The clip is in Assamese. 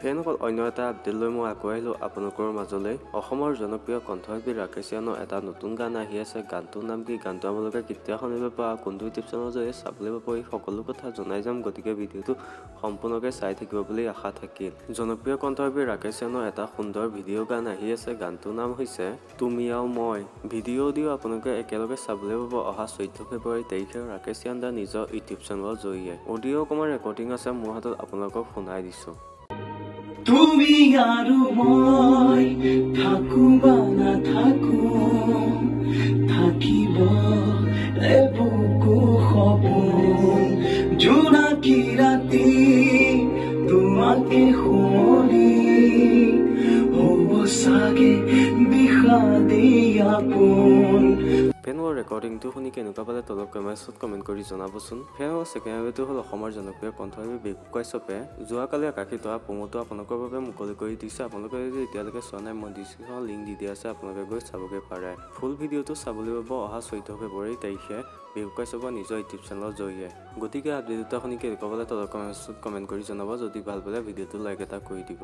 ফেনসকল, অন্য এটা আপডেট লৈ মই আকৌ আহিলোঁ আপোনালোকৰ মাজলৈ। অসমৰ জনপ্ৰিয় কণ্ঠশিল্পী ৰাকেশ ৰিয়ানৰ এটা নতুন গান আহি আছে। গানটোৰ নাম কি, গানটো আপোনালোকে কেতিয়া শুনিব পাব, কোনটো ইউটিউব চেনেলৰ জৰিয়তে চাবলৈ পাব, এই সকলো কথা জনাই যাম। গতিকে ভিডিঅ'টো সম্পূৰ্ণকৈ চাই থাকিব বুলি আশা থাকিল। জনপ্ৰিয় কণ্ঠশিল্পী ৰাকেশ ৰিয়ানৰ এটা সুন্দৰ ভিডিঅ' গান আহি আছে। গানটোৰ নাম হৈছে তুমি আৰু মই। ভিডিঅ' দিও আপোনালোকে একেলগে চাবলৈ পাব অহা 14 ফেব্ৰুৱাৰী তাৰিখে ৰাকেশ ৰিয়ান দাৰ নিজৰ ইউটিউব চেনেলৰ জৰিয়তে। অডিঅ' অকণমান ৰেকৰ্ডিং আছে মোৰ হাতত, আপোনালোকক শুনাই দিছোঁ। তুমি আৰু মই থাকো বা নাথাকো, থাকিব এবুকু সপোন। জোনাকী ৰাতি তোমাকে সুঁৱৰি হ'ব চাগে বিষাদী আপোন। ফেনৰ ৰেকৰ্ডিংটো শুনি কেনেকুৱা পালে তলত কমেণ্টছত কমেণ্ট কৰি জনাবচোন। ফেনৰ ছেকেণ্ড আপডেটটো হ'ল অসমৰ জনপ্ৰিয় কণ্ঠশিল্পী বিভু কাশ্যপে যোৱাকালি আকাশী তৰা প্ৰমোটো আপোনালোকৰ বাবে মুকলি কৰি দিছে। আপোনালোকে যদি এতিয়ালৈকে চোৱা নাই, মই ডিছক্ৰিপশ্যনত লিংক দি দিয়া আছে, আপোনালোকে গৈ চাবগৈ পাৰে। ফুল ভিডিঅ'টো চাবলৈ পাব অহা 14 ফেব্ৰুৱাৰী তাৰিখে বিভু কাশ্যপৰ নিজৰ ইউটিউব চেনেলৰ জৰিয়তে। গতিকে আপডেট দুটা শুনি কেনেকুৱা পালে তলত কমেণ্টছত কমেণ্ট কৰি জনাব। যদি ভাল পালে ভিডিঅ'টো লাইক এটা কৰি দিব।